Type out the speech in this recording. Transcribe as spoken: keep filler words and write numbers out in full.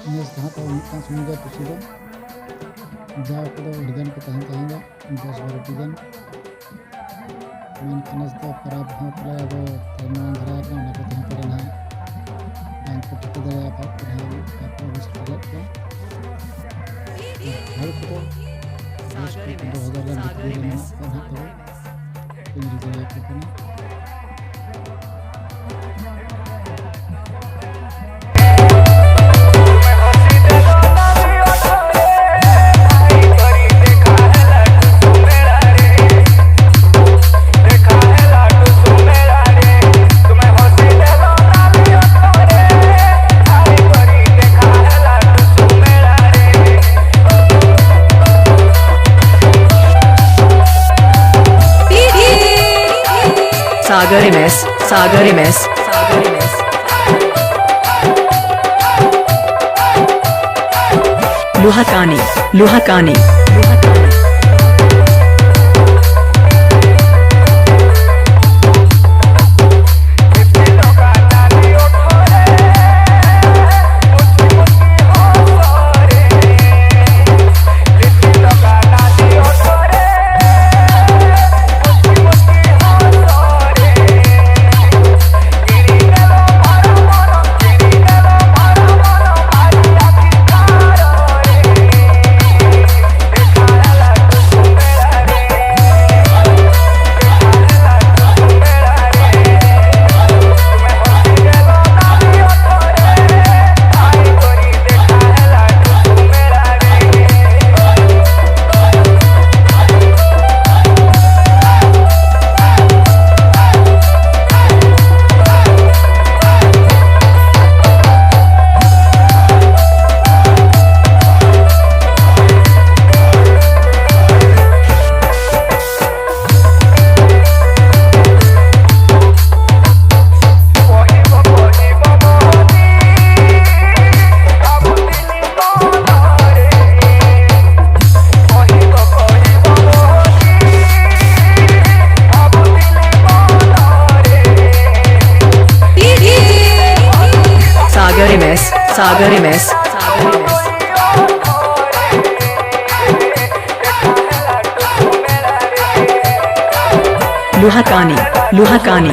ᱱᱮᱥ ᱫᱚ ᱦᱟᱸᱜ ᱛᱟᱵᱚ ᱢᱤᱫᱴᱟᱝ ᱥᱩᱢᱩᱝ ᱜᱮ ᱴᱩᱥᱩ ᱫᱚ, ᱡᱟ ᱠᱚᱫᱚ ᱟᱹᱰᱤ ᱜᱟᱱ ᱠᱚ ᱛᱟᱦᱮᱸ ᱛᱟᱦᱮᱸ ᱜᱮ, ᱫᱚᱥ ᱵᱟᱨᱚ ᱴᱤ ᱜᱟᱱ᱾ ᱢᱮᱱᱠᱷᱟᱱ ᱱᱮᱥ ᱫᱚ ᱯᱟᱨᱟᱵᱽ ᱦᱚᱸ ᱯᱟᱞᱮ ᱟᱵᱚ ᱛᱟᱭᱚᱢ ᱢᱟᱲᱟᱝ ᱫᱷᱟᱨᱟ ᱟᱠᱟᱱᱟ, ᱚᱱᱟ ᱠᱚᱛᱮ ᱦᱚᱸ ᱯᱟᱞᱮ ᱱᱟᱦᱟᱜ ᱵᱟᱝ ᱠᱚ ᱴᱷᱤᱠᱟᱹ ᱫᱟᱲᱮᱭᱟᱜᱼᱟ, ᱯᱟᱨᱟᱵᱽ ᱠᱚ ᱱᱟᱦᱟᱜ ᱵᱟᱠᱚ ᱟᱹᱜᱩ ᱥᱮᱴᱮᱨ ᱞᱮᱫ ᱠᱚᱣᱟ᱾ ᱟᱨ ᱦᱚᱲ ᱠᱚᱫᱚ ᱫᱚᱥ ᱠᱚ ᱯᱚᱱᱨᱚ ᱦᱟᱡᱟᱨ ᱜᱟᱱ ᱵᱷᱤᱛᱨᱤ ᱨᱮ ᱢᱮᱱᱟᱜ ᱠᱚᱣᱟ ᱱᱟᱦᱟᱜ ᱛᱟᱵᱚ᱾ ᱤᱧ ᱞᱟᱹᱭ ᱫᱟᱲᱮᱭᱟᱠᱚ ᱠᱟᱱᱟ᱾ सागर एमएस, सागर एमएस, सागर MS. लुहाकानी, लुहाकानी, लुहाकानी। Sagar M S. Luhakani, Luhakani.